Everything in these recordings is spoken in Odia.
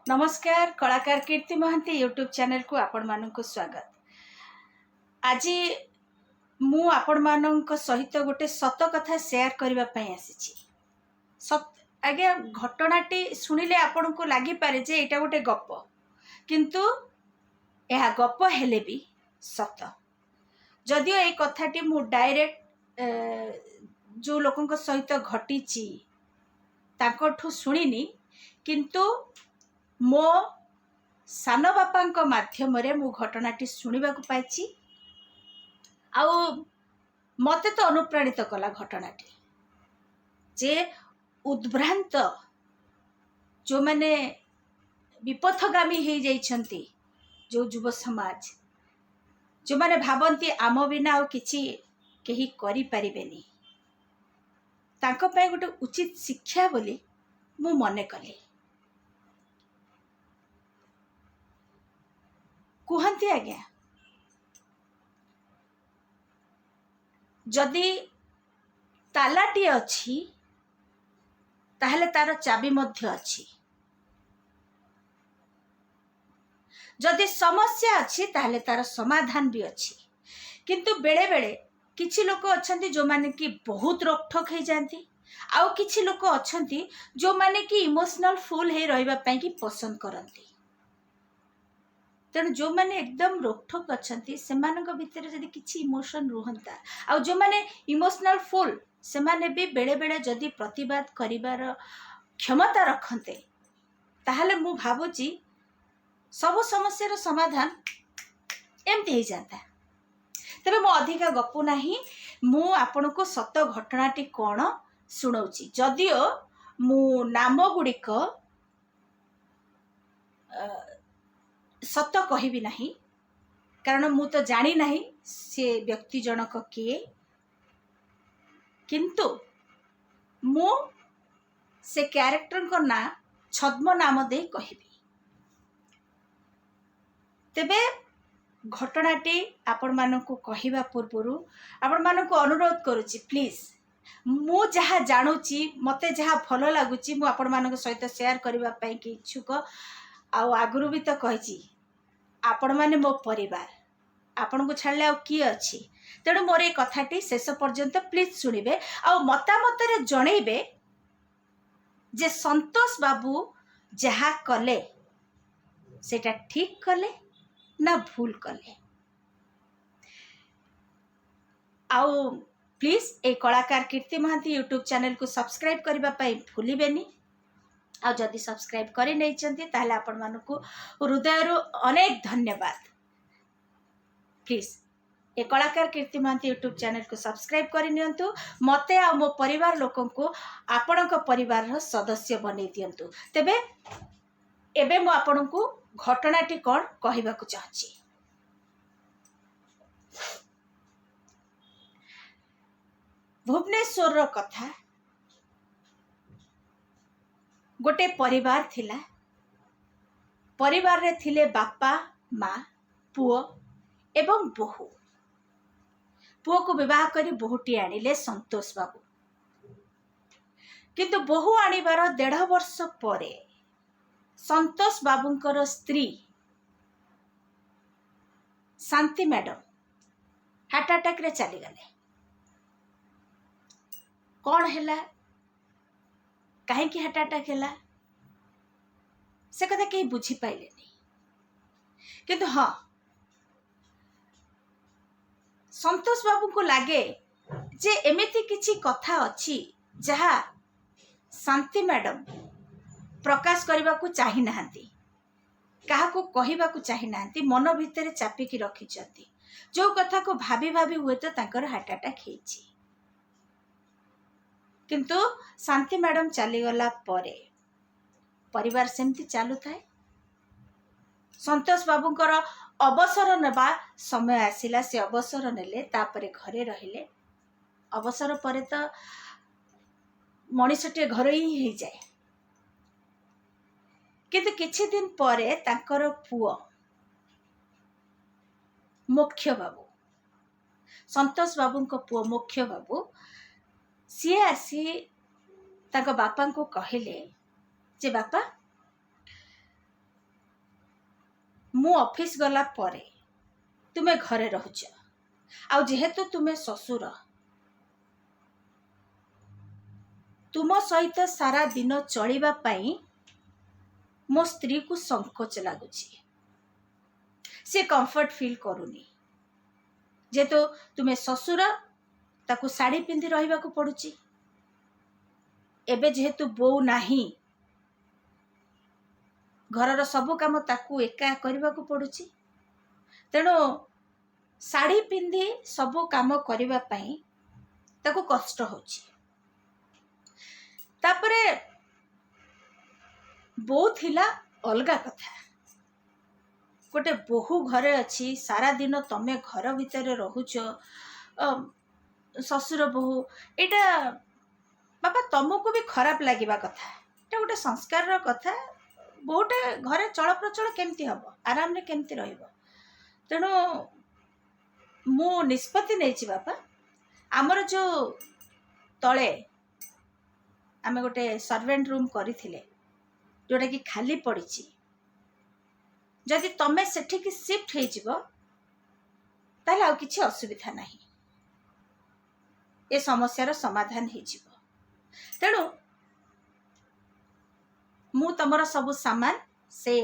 ନମସ୍କାର, କଳାକାର କୀର୍ତ୍ତି ମହାନ୍ତି ୟୁଟ୍ୟୁବ୍ ଚ୍ୟାନେଲକୁ ଆପଣମାନଙ୍କୁ ସ୍ୱାଗତ। ଆଜି ମୁଁ ଆପଣମାନଙ୍କ ସହିତ ଗୋଟେ ସତ କଥା ସେୟାର କରିବା ପାଇଁ ଆସିଛି। ସତ ଆଜ୍ଞା, ଘଟଣାଟି ଶୁଣିଲେ ଆପଣଙ୍କୁ ଲାଗିପାରେ ଯେ ଏଇଟା ଗୋଟେ ଗପ, କିନ୍ତୁ ଏହା ଗପ ହେଲେ ବି ସତ। ଯଦିଓ ଏଇ କଥାଟି ମୁଁ ଡାଇରେକ୍ଟ ଯେଉଁ ଲୋକଙ୍କ ସହିତ ଘଟିଛି ତାଙ୍କଠୁ ଶୁଣିନି, କିନ୍ତୁ ମୋ ସାନ ବାପାଙ୍କ ମାଧ୍ୟମରେ ମୁଁ ଘଟଣାଟି ଶୁଣିବାକୁ ପାଇଛି। ଆଉ ମୋତେ ତ ଅନୁପ୍ରାଣିତ କଲା ଘଟଣାଟି ଯେ ଉଦ୍ଭ୍ରାନ୍ତ ଯେଉଁମାନେ ବିପଥଗାମୀ ହେଇଯାଇଛନ୍ତି, ଯେଉଁ ଯୁବ ସମାଜ, ଯେଉଁମାନେ ଭାବନ୍ତି ଆମ ବିନା ଆଉ କିଛି କେହି କରିପାରିବେନି, ତାଙ୍କ ପାଇଁ ଗୋଟେ ଉଚିତ ଶିକ୍ଷା ବୋଲି ମୁଁ ମନେ କଲି। କୁହନ୍ତି ଆଜ୍ଞା, ଯଦି ତାଲାଟିଏ ଅଛି ତାହେଲେ ତାର ଚାବି ମଧ୍ୟ ଅଛି। ଯଦି ସମସ୍ୟା ଅଛି ତାହେଲେ ତାର ସମାଧାନ ବି ଅଛି। କିନ୍ତୁ ବେଳେବେଳେ କିଛି ଲୋକ ଅଛନ୍ତି ଯେଉଁମାନେ କି ବହୁତ ରୋକଠୋକ ହେଇଯାଆନ୍ତି, ଆଉ କିଛି ଲୋକ ଅଛନ୍ତି ଯେଉଁମାନେ କି ଇମୋସନାଲ ଫୁଲ୍ ହେଇ ରହିବା ପାଇଁ କି ପସନ୍ଦ କରନ୍ତି। ତେଣୁ ଯେଉଁମାନେ ଏକଦମ ରୋକଠୋକ ଅଛନ୍ତି ସେମାନଙ୍କ ଭିତରେ ଯଦି କିଛି ଇମୋସନ୍ ରୁହନ୍ତା, ଆଉ ଯେଉଁମାନେ ଇମୋସନାଲ ଫୁଲ୍ ସେମାନେ ବି ବେଳେବେଳେ ଯଦି ପ୍ରତିବାଦ କରିବାର କ୍ଷମତା ରଖନ୍ତେ, ତାହେଲେ ମୁଁ ଭାବୁଛି ସବୁ ସମସ୍ୟାର ସମାଧାନ ଏମିତି ହେଇଯାନ୍ତା। ତେବେ ମୁଁ ଅଧିକା ଗପୁ ନାହିଁ, ମୁଁ ଆପଣଙ୍କୁ ସତ ଘଟଣାଟି କ'ଣ ଶୁଣଉଛି। ଯଦିଓ ମୁଁ ନାମ ଗୁଡ଼ିକ ସତ କହିବି ନାହିଁ, କାରଣ ମୁଁ ତ ଜାଣିନାହିଁ ସେ ବ୍ୟକ୍ତି ଜଣକ କିଏ, କିନ୍ତୁ ମୁଁ ସେ କ୍ୟାରେକ୍ଟରଙ୍କ ନାଁ ଛଦ୍ମନାମ ଦେଇ କହିବି। ତେବେ ଘଟଣାଟି ଆପଣମାନଙ୍କୁ କହିବା ପୂର୍ବରୁ ଆପଣମାନଙ୍କୁ ଅନୁରୋଧ କରୁଛି, ପ୍ଲିଜ୍ ମୁଁ ଯାହା ଜାଣୁଛି, ମୋତେ ଯାହା ଭଲ ଲାଗୁଛି ମୁଁ ଆପଣମାନଙ୍କ ସହିତ ସେୟାର କରିବା ପାଇଁକି ଇଚ୍ଛୁକ। ଆଉ ଆଗରୁ ବି ତ କହିଛି, ଆପଣମାନେ ମୋ ପରିବାର, ଆପଣଙ୍କୁ ଛାଡ଼ିଲେ ଆଉ କିଏ ଅଛି? ତେଣୁ ମୋର ଏ କଥାଟି ଶେଷ ପର୍ଯ୍ୟନ୍ତ ପ୍ଲିଜ୍ ଶୁଣିବେ ଆଉ ମତାମତରେ ଜଣେଇବେ ଯେ ସନ୍ତୋଷ ବାବୁ ଯାହା କଲେ ସେଇଟା ଠିକ୍ କଲେ ନା ଭୁଲ କଲେ। ଆଉ ପ୍ଲିଜ୍ ଏଇ କଳାକାର କୀର୍ତ୍ତି ମହାନ୍ତି ୟୁଟ୍ୟୁବ୍ ଚ୍ୟାନେଲକୁ ସବସ୍କ୍ରାଇବ୍ କରିବା ପାଇଁ ଭୁଲିବେନି। ଆଉ ଯଦି ସବସ୍କ୍ରାଇବ୍ କରିନେଇଛନ୍ତି ତାହେଲେ ଆପଣମାନଙ୍କୁ ହୃଦୟରୁ ଅନେକ ଧନ୍ୟବାଦ। ପ୍ଲିଜ୍ ଏ କଳାକାର କୀର୍ତ୍ତି ମହାନ୍ତି ୟୁଟ୍ୟୁବ୍ ଚ୍ୟାନେଲକୁ ସବସ୍କ୍ରାଇବ୍ କରିନିଅନ୍ତୁ, ମୋତେ ଆଉ ମୋ ପରିବାର ଲୋକଙ୍କୁ ଆପଣଙ୍କ ପରିବାରର ସଦସ୍ୟ ବନେଇ ଦିଅନ୍ତୁ। ତେବେ ଏବେ ମୁଁ ଆପଣଙ୍କୁ ଘଟଣାଟି କ'ଣ କହିବାକୁ ଚାହୁଁଛି। ଭୁବନେଶ୍ୱରର କଥା। ଗୋଟେ ପରିବାର ଥିଲା। ପରିବାରରେ ଥିଲେ ବାପା, ମା, ପୁଅ ଏବଂ ବୋହୂ। ପୁଅକୁ ବିବାହ କରି ବୋହୂଟି ଆଣିଲେ ସନ୍ତୋଷ ବାବୁ। କିନ୍ତୁ ବୋହୂ ଆଣିବାର 1.5 ବର୍ଷ ପରେ ସନ୍ତୋଷ ବାବୁଙ୍କର ସ୍ତ୍ରୀ ଶାନ୍ତି ମ୍ୟାଡ଼ାମ ହାର୍ଟ ଆଟାକରେ ଚାଲିଗଲେ। କ'ଣ ହେଲା, କାହିଁକି ହାର୍ଟ ଆଟାକ୍ ହେଲା, ସେ କଥା କେହି ବୁଝିପାରିଲେନି। କିନ୍ତୁ ହଁ, ସନ୍ତୋଷ ବାବୁଙ୍କୁ ଲାଗେ ଯେ ଏମିତି କିଛି କଥା ଅଛି ଯାହା ଶାନ୍ତି ମ୍ୟାଡ଼ାମ ପ୍ରକାଶ କରିବାକୁ ଚାହିଁନାହାନ୍ତି, କାହାକୁ କହିବାକୁ ଚାହିଁନାହାନ୍ତି, ମନ ଭିତରେ ଚାପିକି ରଖିଛନ୍ତି। ଯେଉଁ କଥାକୁ ଭାବି ଭାବି ହୁଏତ ତାଙ୍କର ହାର୍ଟ ଆଟାକ୍ ହେଇଛି। କିନ୍ତୁ ଶାନ୍ତି ମ୍ୟାଡ଼ାମ ଚାଲିଗଲା ପରେ ପରିବାର ସେମିତି ଚାଲୁଥାଏ। ସନ୍ତୋଷ ବାବୁଙ୍କର ଅବସର ନେବା ସମୟ ଆସିଲା, ସେ ଅବସର ନେଲେ, ତାପରେ ଘରେ ରହିଲେ। ଅବସର ପରେ ତ ମଣିଷଟିଏ ଘରୋଇ ହିଁ ହେଇଯାଏ। କିନ୍ତୁ କିଛି ଦିନ ପରେ ତାଙ୍କର ପୁଅ ମୋକ୍ଷ ବାବୁ, ସନ୍ତୋଷ ବାବୁଙ୍କ ପୁଅ ମୋକ୍ଷ ବାବୁ, ସିଏ ଆସି ତାଙ୍କ ବାପାଙ୍କୁ କହିଲେ ଯେ ବାପା, ମୁଁ ଅଫିସ ଗଲା ପରେ ତୁମେ ଘରେ ରହୁଛ, ଆଉ ଯେହେତୁ ତୁମେ ଶ୍ୱଶୁର, ତୁମ ସହିତ ସାରା ଦିନ ଚଳିବା ପାଇଁ ମୋ ସ୍ତ୍ରୀକୁ ସଂକୋଚ ଲାଗୁଛି। ସେ କମ୍ଫର୍ଟ ଫିଲ୍ କରୁନି। ଯେହେତୁ ତୁମେ ଶ୍ୱଶୁର, ତାକୁ ଶାଢ଼ୀ ପିନ୍ଧି ରହିବାକୁ ପଡ଼ୁଛି। ଏବେ ଯେହେତୁ ବୋଉ ନାହିଁ, ଘରର ସବୁ କାମ ତାକୁ ଏକା କରିବାକୁ ପଡ଼ୁଛି। ତେଣୁ ଶାଢ଼ୀ ପିନ୍ଧି ସବୁ କାମ କରିବା ପାଇଁ ତାକୁ କଷ୍ଟ ହେଉଛି। ତାପରେ ବୋଉ ଥିଲା ଅଲଗା କଥା, ଗୋଟେ ବୋହୂ ଘରେ ଅଛି, ସାରା ଦିନ ତମେ ଘର ଭିତରେ ରହୁଛ, ଶ୍ୱଶୁର ବୋହୂ, ଏଇଟା ବାପା ତମକୁ ବି ଖରାପ ଲାଗିବା କଥା। ଏଇଟା ଗୋଟେ ସଂସ୍କାରର କଥା। ବୋହୂଟା ଘରେ ଚଳପ୍ରଚଳ କେମିତି ହବ, ଆରାମରେ କେମିତି ରହିବ? ତେଣୁ ମୁଁ ନିଷ୍ପତ୍ତି ନେଇଛି ବାପା, ଆମର ଯୋଉ ତଳେ ଆମେ ଗୋଟେ ସର୍ଭେଣ୍ଟ ରୁମ୍ କରିଥିଲେ, ଯୋଉଟାକି ଖାଲି ପଡ଼ିଛି, ଯଦି ତମେ ସେଠିକି ସିଫ୍ଟ ହେଇଯିବ ତାହେଲେ ଆଉ କିଛି ଅସୁବିଧା ନାହିଁ, ଏ ସମସ୍ୟାର ସମାଧାନ ହେଇଯିବ। ତେଣୁ ମୁଁ ତମର ସବୁ ସାମାନ ସେ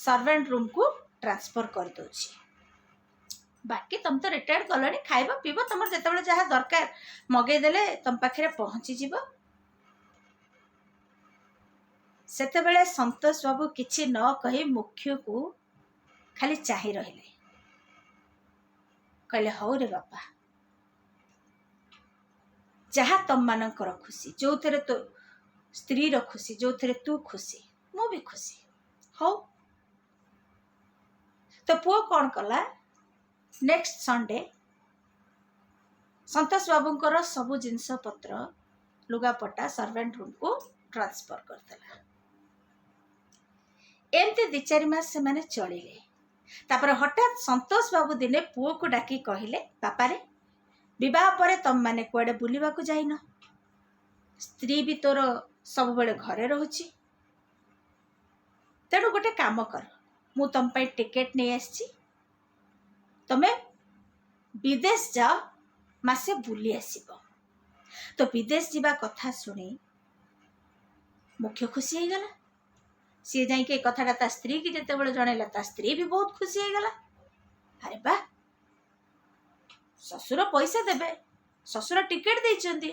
ସର୍ଭେଣ୍ଟ ରୁମ୍କୁ ଟ୍ରାନ୍ସଫର କରିଦେଉଛି। ବାକି ତମେ ତ ରିଟାୟାର୍ଡ କଲଣି, ଖାଇବ ପିଇବ, ତମର ଯେତେବେଳେ ଯାହା ଦରକାର ମଗେଇଦେଲେ ତମ ପାଖରେ ପହଞ୍ଚିଯିବ। ସେତେବେଳେ ସନ୍ତୋଷ ବାବୁ କିଛି ନ କହି ମୁଖ୍ୟକୁ ଖାଲି ଚାହିଁ ରହିଲେ। କହିଲେ, ହଉ ରେ ବାପା, ଯାହା ତମମାନଙ୍କର ଖୁସି, ଯୋଉଥିରେ ତୋ ସ୍ତ୍ରୀର ଖୁସି, ଯୋଉଥିରେ ତୁ ଖୁସି, ମୁଁ ବି ଖୁସି, ହଉ। ତ ପୁଅ କ'ଣ କଲା, ନେକ୍ସଟ ସଣ୍ଡେ ସନ୍ତୋଷ ବାବୁଙ୍କର ସବୁ ଜିନିଷ ପତ୍ର, ଲୁଗାପଟା ସର୍ଭେଣ୍ଟ ରୁମ୍କୁ ଟ୍ରାନ୍ସଫର କରିଦେଲା। ଏମିତି 2-4 ମାସ ସେମାନେ ଚଳିଲେ। ତାପରେ ହଠାତ୍ ସନ୍ତୋଷ ବାବୁ ଦିନେ ପୁଅକୁ ଡାକି କହିଲେ, ବାପାରେ, ବିବାହ ପରେ ତମମାନେ କୁଆଡ଼େ ବୁଲିବାକୁ ଯାଇନ, ସ୍ତ୍ରୀ ବି ତୋର ସବୁବେଳେ ଘରେ ରହୁଛି। ତେଣୁ ଗୋଟେ କାମ କର, ମୁଁ ତମ ପାଇଁ ଟିକେଟ ନେଇ ଆସିଛି, ତମେ ବିଦେଶ ଯାଅ, ମାସେ ବୁଲି ଆସିବ। ତ ବିଦେଶ ଯିବା କଥା ଶୁଣି ମୁଖ୍ୟ ଖୁସି ହେଇଗଲା। ସିଏ ଯାଇକି ଏ କଥାଟା ତା ସ୍ତ୍ରୀକି ଯେତେବେଳେ ଜଣେଇଲା, ତା ସ୍ତ୍ରୀ ବି ବହୁତ ଖୁସି ହେଇଗଲା। ଆରେ ବା, ଶ୍ୱଶୁର ପଇସା ଦେବେ, ଶ୍ୱଶୁର ଟିକେଟ ଦେଇଛନ୍ତି,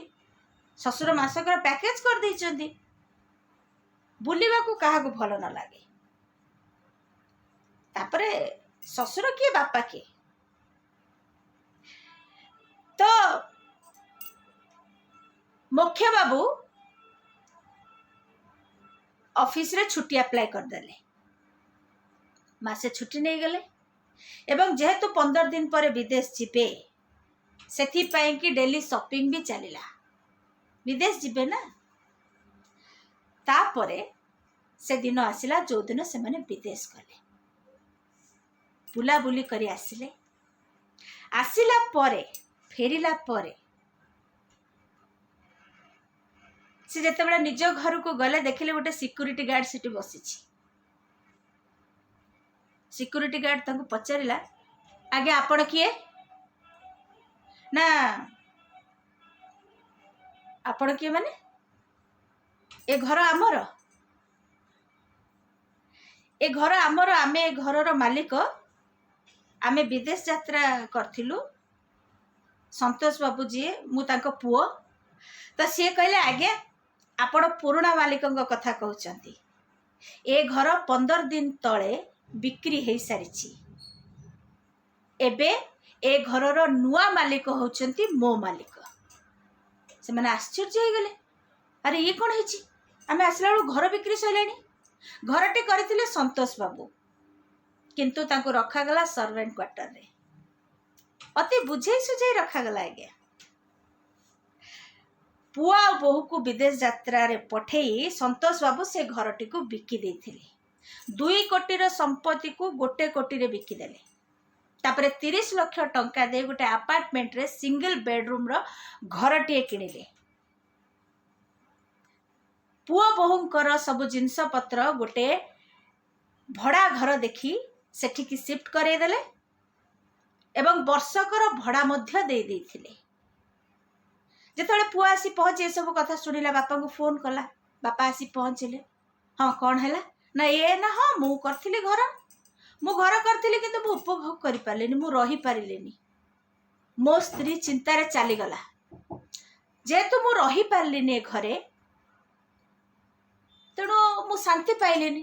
ଶ୍ୱଶୁର ମାସକର ପ୍ୟାକେଜ କରିଦେଇଛନ୍ତି, ବୁଲିବାକୁ କାହାକୁ ଭଲ ନ ଲାଗେ? ତାପରେ ଶ୍ୱଶୁର କିଏ, ବାପା କିଏ? ତ ମୁଖ୍ୟ ବାବୁ ଅଫିସରେ ଛୁଟି ଆପ୍ଲାଏ କରିଦେଲେ, ମାସେ ଛୁଟି ନେଇଗଲେ ଏବଂ ଯେହେତୁ 15 ଦିନ ପରେ ବିଦେଶ ଯିବେ, ସେଥିପାଇଁ କି ଡେଲି ସପିଂ ବି ଚାଲିଲା। ବିଦେଶ ଯିବେ ନା। ତାପରେ ସେ ଦିନ ଆସିଲା ଯୋଉଦିନ ସେମାନେ ବିଦେଶ ଗଲେ, ବୁଲାବୁଲି କରି ଆସିଲେ। ଆସିଲା ପରେ, ଫେରିଲା ପରେ ସେ ଯେତେବେଳେ ନିଜ ଘରକୁ ଗଲେ, ଦେଖିଲେ ଗୋଟେ ସିକ୍ୟୁରିଟି ଗାର୍ଡ ସେଠି ବସିଛି। ସିକ୍ୟୁରିଟି ଗାର୍ଡ ତାଙ୍କୁ ପଚାରିଲା, ଆଜ୍ଞା, ଆପଣ କିଏ? ନା, ଆପଣ କିଏ ମାନେ? ଏ ଘର ଆମର, ଏ ଘର ଆମର, ଆମେ ଏ ଘରର ମାଲିକ। ଆମେ ବିଦେଶ ଯାତ୍ରା କରିଥିଲୁ, ସନ୍ତୋଷ ବାବୁ ଯିଏ, ମୁଁ ତାଙ୍କ ପୁଅ। ତ ସିଏ କହିଲେ, ଆଜ୍ଞା, ଆପଣ ପୁରୁଣା ମାଲିକଙ୍କ କଥା କହୁଛନ୍ତି। ଏ ଘର 15 ଦିନ ତଳେ ବିକ୍ରି ହେଇସାରିଛି। ଏବେ ଏ ଘରର ନୂଆ ମାଲିକ ହେଉଛନ୍ତି ମୋ ମାଲିକ। ସେମାନେ ଆଶ୍ଚର୍ଯ୍ୟ ହେଇଗଲେ। ଆରେ, ଇଏ କ'ଣ ହେଇଛି? ଆମେ ଆସିଲା ବେଳକୁ ଘର ବିକ୍ରି ସରିଲାଣି। ଘରଟି କରିଥିଲେ ସନ୍ତୋଷ ବାବୁ, କିନ୍ତୁ ତାଙ୍କୁ ରଖାଗଲା ସର୍ଭେଣ୍ଟ କ୍ୱାର୍ଟରରେ। ଅତି ବୁଝେଇ ସୁଝେଇ ରଖାଗଲା ଆଜ୍ଞା। ପୁଅ ଆଉ ବୋହୂକୁ ବିଦେଶ ଯାତ୍ରାରେ ପଠେଇ ସନ୍ତୋଷ ବାବୁ ସେ ଘରଟିକୁ ବିକି ଦେଇଥିଲେ। 2 କୋଟିର ସମ୍ପତ୍ତିକୁ 1 କୋଟିରେ ବିକିଦେଲେ। ତାପରେ 30 ଲକ୍ଷ ଟଙ୍କା ଦେଇ ଗୋଟେ ଆପାର୍ଟମେଣ୍ଟରେ ସିଙ୍ଗଲ ବେଡରୁମର ଘରଟିଏ କିଣିଲେ। ପୁଅ ବୋହୂଙ୍କର ସବୁ ଜିନିଷ ପତ୍ର ଗୋଟେ ଭଡ଼ା ଘର ଦେଖି ସେଠିକି ସିଫ୍ଟ କରେଇଦେଲେ ଏବଂ ବର୍ଷକର ଭଡ଼ା ମଧ୍ୟ ଦେଇ ଦେଇଥିଲେ। ଯେତେବେଳେ ପୁଅ ଆସି ପହଞ୍ଚି ଏସବୁ କଥା ଶୁଣିଲା, ବାପାଙ୍କୁ ଫୋନ୍ କଲା। ବାପା ଆସି ପହଞ୍ଚିଲେ। ହଁ, କ'ଣ ହେଲା? ନା ଏ ନା ହଁ, ମୁଁ କରିଥିଲି ଘର, ମୁଁ ଘର କରିଥିଲି, କିନ୍ତୁ ମୁଁ ଉପଭୋଗ କରିପାରିଲିନି, ମୁଁ ରହିପାରିଲିନି। ମୋ ସ୍ତ୍ରୀ ଚିନ୍ତାରେ ଚାଲିଗଲା। ଯେହେତୁ ମୁଁ ରହିପାରିଲିନି ଏ ଘରେ, ତେଣୁ ମୁଁ ଶାନ୍ତି ପାଇଲିନି।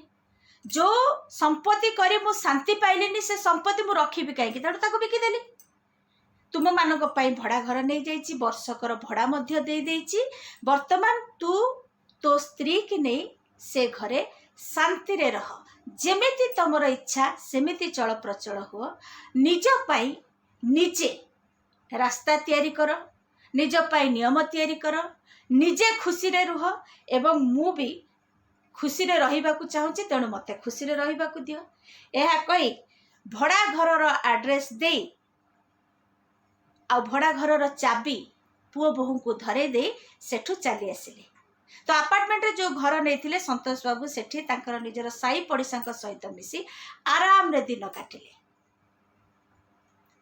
ଯେଉଁ ସମ୍ପତ୍ତି କରି ମୁଁ ଶାନ୍ତି ପାଇଲିନି, ସେ ସମ୍ପତ୍ତି ମୁଁ ରଖିବି କାହିଁକି? ତେଣୁ ତାକୁ ବିକିଦେଲି। ତୁମମାନଙ୍କ ପାଇଁ ଭଡ଼ା ଘର ନେଇଯାଇଛି, ବର୍ଷକର ଭଡ଼ା ମଧ୍ୟ ଦେଇଦେଇଛି। ବର୍ତ୍ତମାନ ତୁ ତୋ ସ୍ତ୍ରୀକି ନେଇ ସେ ଘରେ ଶାନ୍ତିରେ ରହ। ଯେମିତି ତମର ଇଚ୍ଛା ସେମିତି ଚଳପ୍ରଚଳ ହୁଅ। ନିଜ ପାଇଁ ନିଜେ ରାସ୍ତା ତିଆରି କର, ନିଜ ପାଇଁ ନିୟମ ତିଆରି କର, ନିଜେ ଖୁସିରେ ରୁହ ଏବଂ ମୁଁ ବି ଖୁସିରେ ରହିବାକୁ ଚାହୁଁଛି, ତେଣୁ ମୋତେ ଖୁସିରେ ରହିବାକୁ ଦିଅ। ଏହା କହି ଭଡ଼ା ଘରର ଆଡ୍ରେସ୍ ଦେଇ ଆଉ ଭଡ଼ା ଘରର ଚାବି ପୁଅ ବୋହୂଙ୍କୁ ଧରେଇ ଦେଇ ସେଠୁ ଚାଲି ଆସିଲେ। ତ ଆପାର୍ଟମେଣ୍ଟରେ ଯେଉଁ ଘର ନେଇଥିଲେ ସନ୍ତୋଷ ବାବୁ, ସେଠି ତାଙ୍କର ନିଜର ସାହି ପଡ଼ିଶାଙ୍କ ସହିତ ମିଶି ଆରାମରେ ଦିନ କାଟିଲେ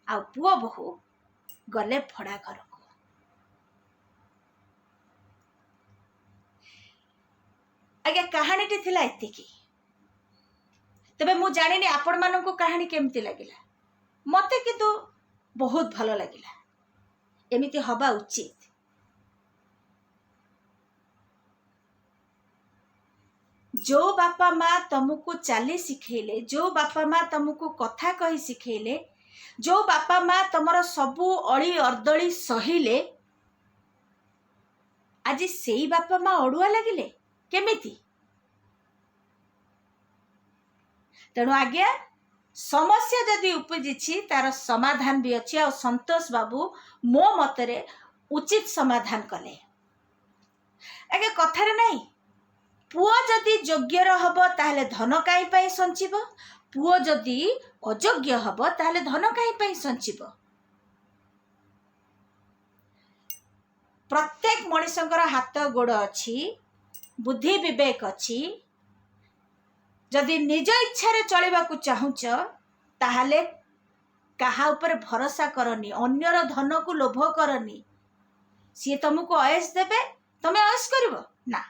ଆଉ ପୁଅ ବୋହୂ ଗଲେ ଭଡ଼ା ଘରକୁ। ଆଜ୍ଞା, କାହାଣୀଟି ଥିଲା ଏତିକି। ତେବେ ମୁଁ ଜାଣିନି ଆପଣମାନଙ୍କୁ କାହାଣୀ କେମିତି ଲାଗିଲା। ମୋତେ କିନ୍ତୁ ବହୁତ ଭଲ ଲାଗିଲା। ଏମିତି ହବା ଉଚିତ। ଯୋଉ ବାପା ମା ତମକୁ ଚାଲି ଶିଖେଇଲେ, ଯୋଉ ବାପା ମା ତମକୁ କଥା କହି ଶିଖେଇଲେ, ଯୋଉ ବାପା ମା ତମର ସବୁ ଅଳି ଅର୍ଦ୍ଦଳି ସହିଲେ, ଆଜି ସେଇ ବାପା ମା ଅଡୁଆ ଲାଗିଲେ କେମିତି? ତେଣୁ ଆଜ୍ଞା, ସମସ୍ୟା ଯଦି ଉପୁଜିଛି, ତାର ସମାଧାନ ବି ଅଛି। ଆଉ ସନ୍ତୋଷ ବାବୁ ମୋ ମତରେ ଉଚିତ ସମାଧାନ କଲେ। ଆଜ୍ଞା, କଥାରେ ନାହିଁ, ପୁଅ ଯଦି ଯୋଗ୍ୟର ହବ ତାହେଲେ ଧନ କାହିଁ ପାଇଁ ସଞ୍ଚିବ? ପୁଅ ଯଦି ଅଯୋଗ୍ୟ ହବ ତାହେଲେ ଧନ କାହିଁ ପାଇଁ ସଞ୍ଚିବ? ପ୍ରତ୍ୟେକ ମଣିଷଙ୍କର ହାତ ଗୋଡ଼ ଅଛି, ବୁଦ୍ଧି ବିବେକ ଅଛି। ଯଦି ନିଜ ଇଚ୍ଛାରେ ଚଳିବାକୁ ଚାହୁଁଛ, ତାହେଲେ କାହା ଉପରେ ଭରସା କରନି, ଅନ୍ୟର ଧନକୁ ଲୋଭ କରନି। ସିଏ ତମକୁ ଅଏସ ଦେବେ, ତମେ ଅଏସ କରିବ ନା।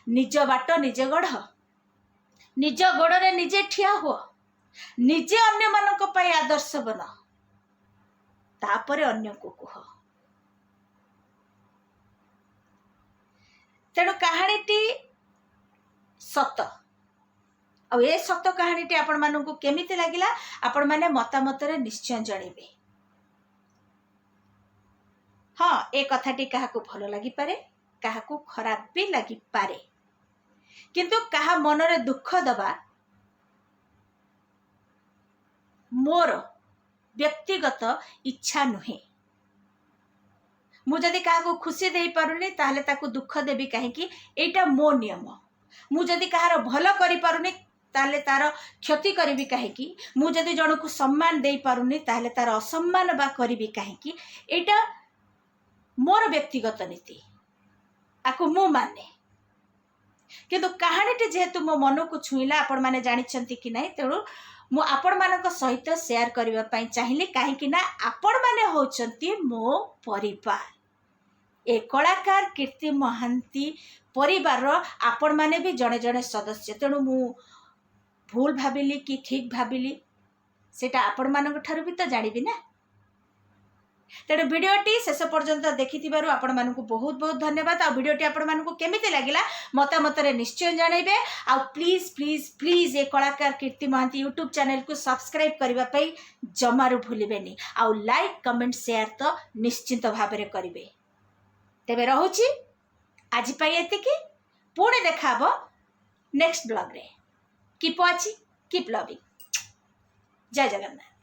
ନିଜ ବାଟ ନିଜେ ଗଢ଼, ନିଜ ଗୋଡ଼ରେ ନିଜେ ଠିଆ ହୁଅ, ନିଜେ ଅନ୍ୟମାନଙ୍କ ପାଇଁ ଆଦର୍ଶ ବନ, ତାପରେ ଅନ୍ୟକୁ କୁହ। ତେଣୁ କାହାଣୀଟି ସତ। ଆଉ ଏ ସତ କାହାଣୀଟି ଆପଣମାନଙ୍କୁ କେମିତି ଲାଗିଲା, ଆପଣମାନେ ମତାମତରେ ନିଶ୍ଚୟ ଜଣେଇବେ। ହଁ, ଏ କଥାଟି କାହାକୁ ଭଲ ଲାଗିପାରେ, କାହାକୁ ଖରାପ ବି ଲାଗିପାରେ, କିନ୍ତୁ କାହା ମନରେ ଦୁଃଖ ଦେବା ମୋର ବ୍ୟକ୍ତିଗତ ଇଚ୍ଛା ନୁହେଁ। ମୁଁ ଯଦି କାହାକୁ ଖୁସି ଦେଇପାରୁନି, ତାହେଲେ ତାକୁ ଦୁଃଖ ଦେବି କାହିଁକି? ଏଇଟା ମୋ ନିୟମ। ମୁଁ ଯଦି କାହାର ଭଲ କରିପାରୁନି, ତାହେଲେ ତାର କ୍ଷତି କରିବି କାହିଁକି? ମୁଁ ଯଦି ଜଣକୁ ସମ୍ମାନ ଦେଇପାରୁନି, ତାହେଲେ ତାର ଅସମ୍ମାନ ବା କରିବି କାହିଁକି? ଏଇଟା ମୋର ବ୍ୟକ୍ତିଗତ ନୀତି, ଆକୁ ମୁଁ ମାନେ। କିନ୍ତୁ କାହାଣୀଟି ଯେହେତୁ ମୋ ମନକୁ ଛୁଇଁଲା, ଆପଣମାନେ ଜାଣିଛନ୍ତି କି ନାହିଁ, ତେଣୁ ମୁଁ ଆପଣମାନଙ୍କ ସହିତ ସେୟାର କରିବା ପାଇଁ ଚାହିଁଲି, କାହିଁକି ନା ଆପଣମାନେ ହେଉଛନ୍ତି ମୋ ପରିବାର। ଏ କଳାକାର କୀର୍ତ୍ତି ମହାନ୍ତି ପରିବାରର ଆପଣମାନେ ବି ଜଣେ ଜଣେ ସଦସ୍ୟ। ତେଣୁ ମୁଁ ଭୁଲ ଭାବିଲି କି ଠିକ୍ ଭାବିଲି, ସେଇଟା ଆପଣମାନଙ୍କ ଠାରୁ ବି ତ ଜାଣିବି ନା। ତେଣୁ ଭିଡ଼ିଓଟି ଶେଷ ପର୍ଯ୍ୟନ୍ତ ଦେଖିଥିବାରୁ ଆପଣମାନଙ୍କୁ ବହୁତ ବହୁତ ଧନ୍ୟବାଦ। ଆଉ ଭିଡ଼ିଓଟି ଆପଣମାନଙ୍କୁ କେମିତି ଲାଗିଲା, ମତାମତରେ ନିଶ୍ଚୟ ଜଣାଇବେ। ଆଉ ପ୍ଲିଜ୍ ପ୍ଲିଜ୍ ପ୍ଲିଜ୍ ଏ କଳାକାର କୀର୍ତ୍ତି ମହାନ୍ତି ୟୁଟ୍ୟୁବ୍ ଚ୍ୟାନେଲକୁ ସବସ୍କ୍ରାଇବ୍ କରିବା ପାଇଁ ଜମାରୁ ଭୁଲିବେନି। ଆଉ ଲାଇକ୍, କମେଣ୍ଟ, ସେୟାର ତ ନିଶ୍ଚିନ୍ତ ଭାବରେ କରିବେ। ତେବେ ରହୁଛି, ଆଜି ପାଇଁ ଏତିକି। ପୁଣି ଦେଖା ହେବ ନେକ୍ସଟ ବ୍ଲଗ୍ରେ। Keep watching, keep loving. ଜୟ ଜଗନ୍ନାଥ।